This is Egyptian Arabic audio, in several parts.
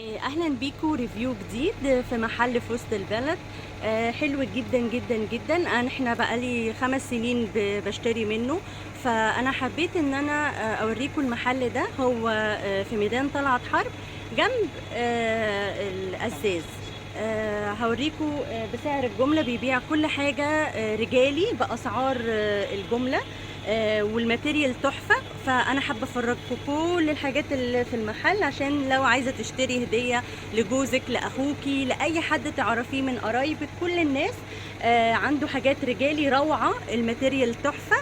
اهلا بيكو review جديد في محل في وسط البلد. حلو جدا جدا جدا. احنا بقالي 5 سنين بشتري منه، فانا حبيت ان انا اوريكم المحل ده. هو في ميدان طلعت حرب جنب القزاز. هوريكم بسعر الجملة، بيبيع كل حاجة رجالي بأسعار الجملة وال material تحفة. فأنا حابة أفرجكم كل الحاجات اللي في المحل عشان لو عايزة تشتري هدية لجوزك، لأخوكي، لأي حد تعرفيه من قرايبك، كل الناس. عنده حاجات رجالي روعة، ال material تحفة.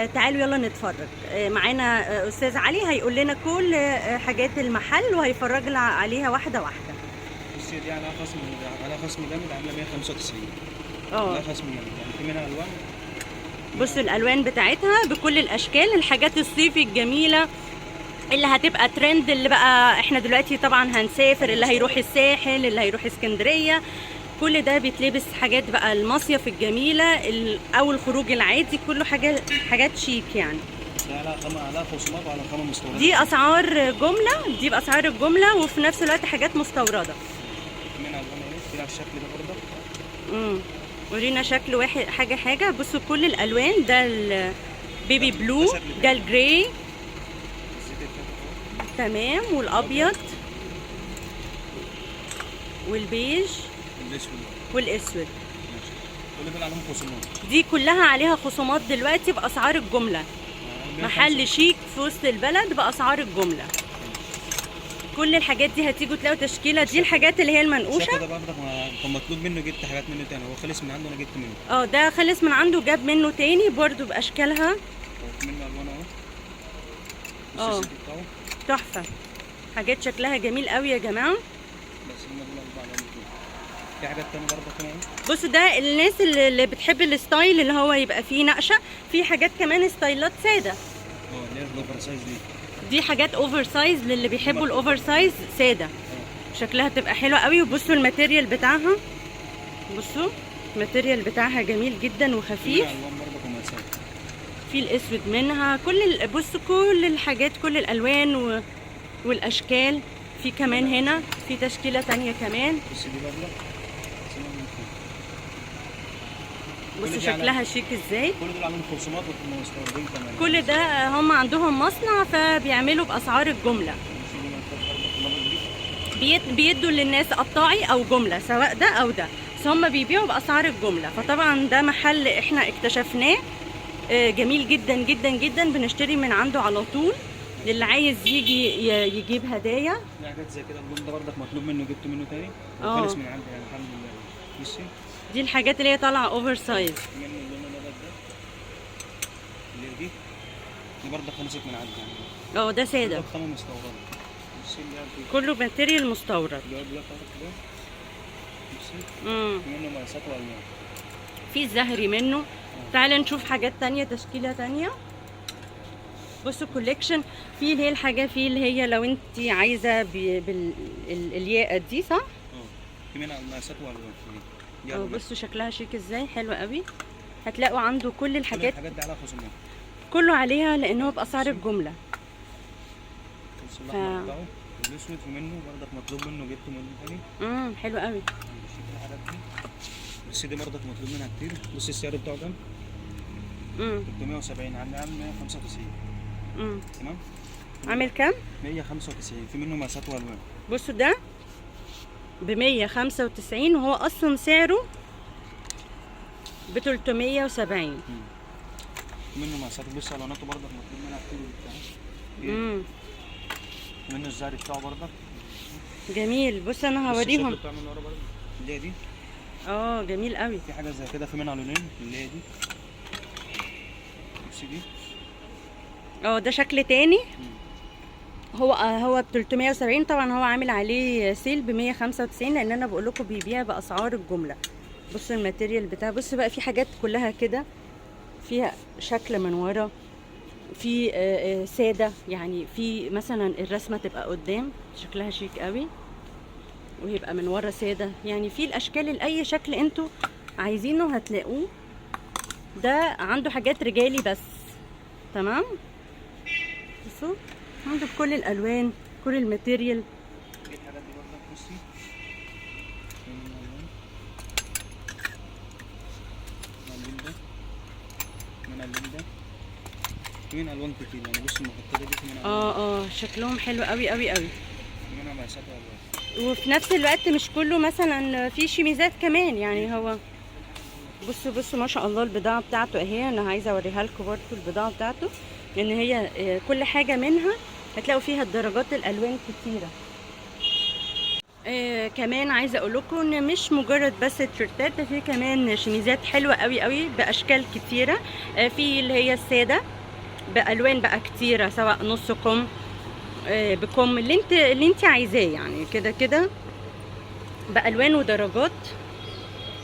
تعالوا يلا نتفرج. معانا أستاذ علي هيقول لنا كل حاجات المحل وهيفرجنا عليها واحدة واحدة. بصي، دي عليها خصم، عليها خصم جامد، عامله 195. عليها خصم جامد، يعني في منها الوان. بصوا الالوان بتاعتها بكل الاشكال، الحاجات الصيفي الجميلة اللي هتبقى ترند، اللي بقى احنا دلوقتي طبعا هنسافر، اللي هيروح الساحل، اللي هيروح اسكندريه، كل ده بيتلبس. حاجات بقى المصيف الجميلة او الخروج العادي، كله حاجات حاجات شيك يعني. ده عليها خامه، عليها خصومات وعلى خامة مستورده. دي اسعار جمله، دي باسعار الجملة وفي نفس الوقت حاجات مستورده. في منها الوان اهي، في على الشكل ده برضه. ورينا شكل واحد، حاجة حاجه. بصوا كل الالوان، ده ال baby blue، ده ال gray. الزيت الفاتح اهو. تمام، والابيض والبيج. الاسود. والاسود. ماشي، كل دول عليهم خصومات. دي كلها عليها خصومات دلوقتي باسعار الجمله. يعني محل شيك في وسط البلد باسعار الجمله. كل الحاجات دي هتيجوا تلاقوا تشكيله، دي الحاجات اللي هي الشكل المنقوشه. ده برضه كان مطلوب منه، جبت حاجات منه تاني، هو خلص من عنده، انا جبت منه. اه، ده خلص من عنده جاب منه تاني برضو باشكالها. وفي منه الوان اهو. بص الزيت بتاعه. تحفه، حاجات شكلها جميل قوي يا جماعة. بس هم دول اربع الوان دول. في حاجات تانية برضه كمان اهو. بصوا ده الناس اللي بتحب ال style اللي هو يبقى فيه نقشه، في حاجات كمان ستايلات ساده. اه، اللي هي ال oversize دي. دي حاجات oversize للي بيحبوا ال oversize ساده. شكلها تبقى حلوة قوي. وبصوا ال material بتاعها، بصوا ال material بتاعها جميل جدا في وخفيف. منها الوان برضه ومقاسات. في الاسود منها، بصوا كل الحاجات، كل الالوان والاشكال. في كمان هنا في تشكيله تانية كمان. بص دي برضه سنة من فوق. بصوا كل دي شكلها شيك ازاي. كل دول عاملين خصومات ومستوردين كمان. كل ده هم عندهم مصنع فبيعملوا باسعار الجمله. بص دي مقاسات برضه الأبيض دي. بيدوا للناس قطاعي او جمله، سواء ده او ده، بس هم بيبيعوا باسعار الجمله. فطبعا ده محل احنا اكتشفناه جميل جدا جدا جدا، بنشتري من عنده على طول للي عايز يجي يجيب هدايا. في حاجات زي كده، اللون ده برضك مطلوب منه، جبت منه تاني وخلص من عندي يعني، الحمد لله. بصي. دي الحاجات اللي هي طالعه oversize. في منه اللون الابيض ده، اللي هي دي، دي برضه خلصت من عندي يعني. اه، ده ساده. ده خامة مستورده. بصي اللي هي دي. كله material مستورد. اللي هو black ده. بصي، في منه مقاسات والوان. في الزهري منه. تعالى نشوف حاجات تانية، تشكيلة تانية. بصوا collection، في اللي هي الحاجة، في اللي هي لو انت عايزة الياقة دي، صح؟ اه، في منها مقاسات والوان دي. ألوان. بصوا شكلها شيك ازاي، حلو قوي. هتلاقوا عنده كل كل الحاجات. الحاجات دي عليها خصومات. كله عليها لان هو باسعار الجملة. بص الاحمر بتاعه، الاسود في منه برضك مطلوب منه، جبت منه تاني. حلو قوي. بصي الحاجات دي، بس دي برضك مطلوب منها كتير. بصي السعر بتاعه كام؟ 370، عامل 195. تمام. عامل كام؟ 195، في منه مقاسات والوان. بصوا ده ب 195 وهو اصلا سعره ب 370. في منه مقاسات. بص الواناته برضك مطلوب منها كتير وبتاع. في منه الزهري بتاعه برضك. جميل. بص انا بص هوريهم. الشكل بتاعه من ورا برضك، اللي هي دي. اه، جميل قوي. في حاجة زي كده، في منها لونين، اللي هي دي. بصي دي. اه، ده شكل تاني. هو ب 370، طبعا هو عامل عليه sale ب 195 لان انا بقول لكم بيبيع باسعار الجمله. بصوا ال material بتاعه. بصوا بقى في حاجات كلها كده فيها شكل من ورا، في ساده يعني، في مثلا الرسمة تبقى قدام شكلها شيك قوي ويبقى من ورا ساده، يعني في الاشكال، لاي شكل انتوا عايزينه هتلاقوه. ده عنده حاجات رجالي بس. تمام، بصوا عنده بكل الالوان، كل ال material. في الحاجات دي. بصي في منه الوان. من اللون ده، من اللون ده، في منها الوان كتير يعني. بصي المخططة دي في منها الوان، اه شكلهم حلو قوي قوي قوي. في منها مقاسات والوان. وفي نفس الوقت مش كله مثلا في شميزات كمان يعني. هو بصوا بصوا ما شاء الله البضاعة بتاعته اهي، انا عايزة اوريها لكم برضو البضاعة بتاعته، لان هي كل حاجة منها هتلاقوا فيها الدرجات الالوان كتيرة. كمان عايزة اقول لكم ان مش مجرد بس تيشيرتات، ده في كمان شميزات حلوة قوي قوي باشكال كتيرة. في اللي هي السادة بالوان بقى كتيرة، سواء نص كم، بكم، اللي انت عايزاه يعني، كده كده بالوان ودرجات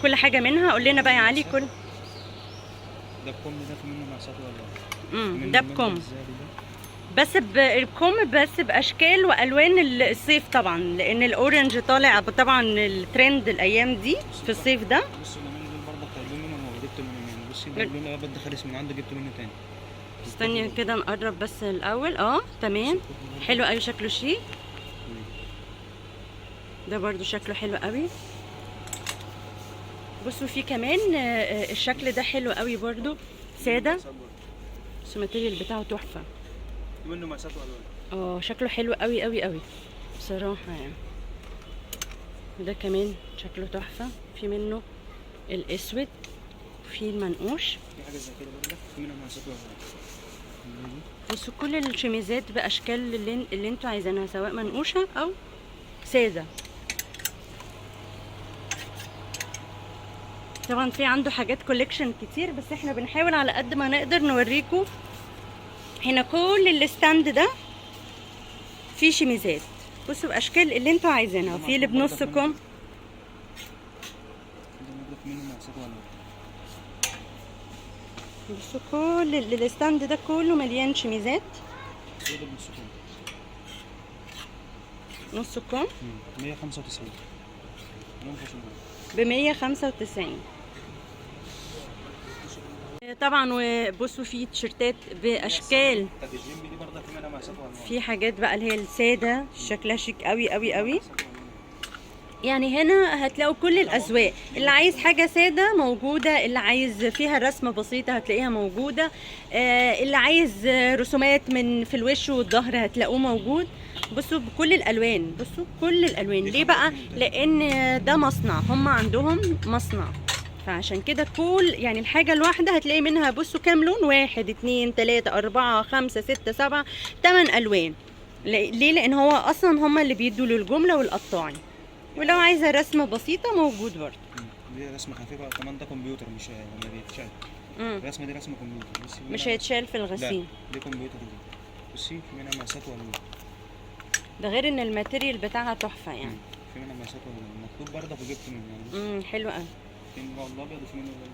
كل حاجة منها. قول لنا بقى يا علي كل ده بكم ده في منه مقاسات والوان. منه ده اللون بكم الزهري ده. بس بالكم، بس باشكال والوان الصيف طبعا، لان ال orange طالع طبعا الترند الايام دي في الصيف ده. بصي اللونين دول برضه طالبين منهم وجبت منهم يعني. بصي ده اللون الابيض ده خلص من عنده، جبت منه تاني. استني كده نقرب بس الاول. تمام، حلو قوي شكله شيك. ده برضو شكله حلو قوي. بصوا في كمان الشكل ده حلو قوي برضو، ساده، بس ال material بتاعه تحفة. في منه مقاسات والوان. شكله حلو قوي قوي قوي بصراحة يعني. وده كمان شكله تحفة، في منه الاسود، في المنقوش، في حاجة زي كده برضه، في منها مقاسات والوان. بصوا كل الشميزات باشكال اللي انتوا عايزينها، سواء منقوشه او ساده. طبعا في عنده حاجات collection كتير، بس احنا بنحاول على قد ما نقدر نوريكم. هنا كل ال stand ده فيه شميزات، بصوا باشكال اللي انتوا عايزينها. في اللي بنص كم، ده برضه في منه مقاسات والوان. بصوا كل ال stand ده كله مليان شميزات. ده بنص كم، نص كم 195. ب 195 طبعا. وبصوا في تيشيرتات باشكال، بتاعت الجيم دي برضه في منها مقاسات والوان. في حاجات بقى اللي هي السادة شكلها شيك قوي قوي قوي يعني. هنا هتلاقوا كل الاذواق، اللي عايز حاجة ساده موجودة، اللي عايز فيها رسمه بسيطة هتلاقيها موجودة، اللي عايز رسومات من في الوش والظهر هتلاقوه موجود. بصوا بكل الالوان، بصوا كل الالوان. ليه بقى؟ لان ده مصنع، هم عندهم مصنع، فعشان كده كل يعني الحاجة الواحدة هتلاقي منها بصوا كام لون، 1 2 3 4 5 6 7 8 الوان. ليه؟ لان هو اصلا هم اللي بيدوا للجملة والقطاعي. ولو عايزه رسمه بسيطة موجود برضه. دي رسمه خفيفة كمان، ده كمبيوتر مش ما بيتشال. الرسمة دي رسمه كمبيوتر. بصي مش هيتشال في الغسيل، لا دي كمبيوتر دي. بصي في منها مقاسات والوان، ده غير ان ال material بتاعها تحفة يعني. في منها مقاسات والوان مطلوب برضه، وجبت منه يعني. حلو قوي. في منه الابيض وفي منه اللون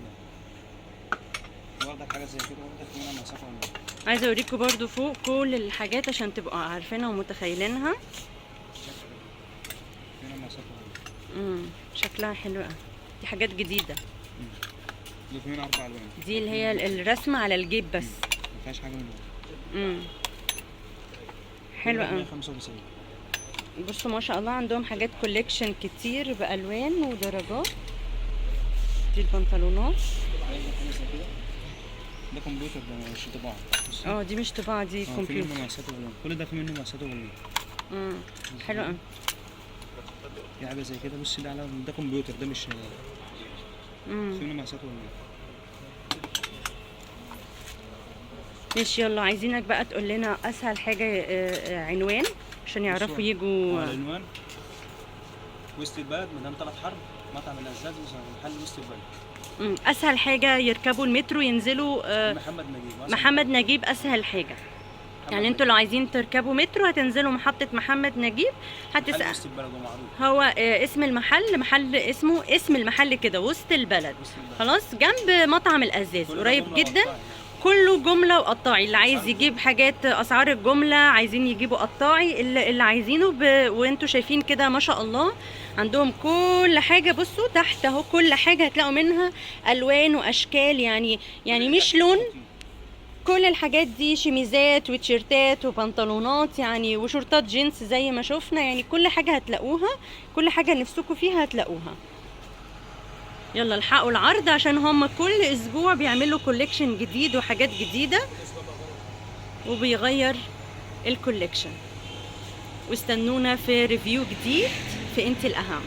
ده برضه، حاجة زي كده برضه في منها مقاسات والوان. عايزه اوريكم برضه فوق كل الحاجات عشان تبقوا عارفينها ومتخيلينها. شكلها حلو قوي. دي حاجات جديدة. دي في منها 4 الوان. دي اللي هي الرسمة على الجيب بس، ما فيهاش حاجة منها. حلو قوي. 195. بصوا ما شاء الله عندهم حاجات collection كتير بالوان ودرجات. دي البنطلونات. ده كمبيوتر، ده مش طباعه. دي مش طباعه، دي كمبيوتر. في منه مقاسات والوان، كل ده في منه مقاسات والوان. حلو قوي. في حاجة زي كده. بصي ده على ده كمبيوتر، ده مش في منه مقاسات والوان. ماشي، يلا عايزينك بقى تقول لنا اسهل حاجة عنوان عشان يعرفوا يجوا. العنوان وسط البلد، ميدان طلعت حرب، مطعم الأزاز، محل وسط البلد. اسهل حاجة يركبوا المترو ينزلوا محمد نجيب. محمد نجيب اسهل حاجة يعني. انتوا لو عايزين تركبوا مترو هتنزلوا محطة محمد نجيب، هتسأل وسط البلد ومعروف. هو اسم المحل، محل اسمه اسم المحل كده وسط البلد. خلاص، جنب مطعم الأزاز، قريب جدا. كله جملة وقطاعي. اللي عايز يجيب حاجات اسعار الجملة، عايزين يجيبوا قطاعي، اللي عايزينه وانتوا شايفين كده ما شاء الله عندهم كل حاجة. بصوا تحت اهو كل حاجة هتلاقوا منها الوان واشكال، يعني مش لون. كل الحاجات دي شميزات وتيشيرتات وبنطلونات يعني وشورتات جينز زي ما شفنا، يعني كل حاجة هتلاقوها، كل حاجة نفسكم فيها هتلاقوها. يلا الحقوا العرض عشان هم كل اسبوع بيعملوا collection جديد وحاجات جديدة وبيغير ال collection. واستنونا في review جديد في انت الاهم.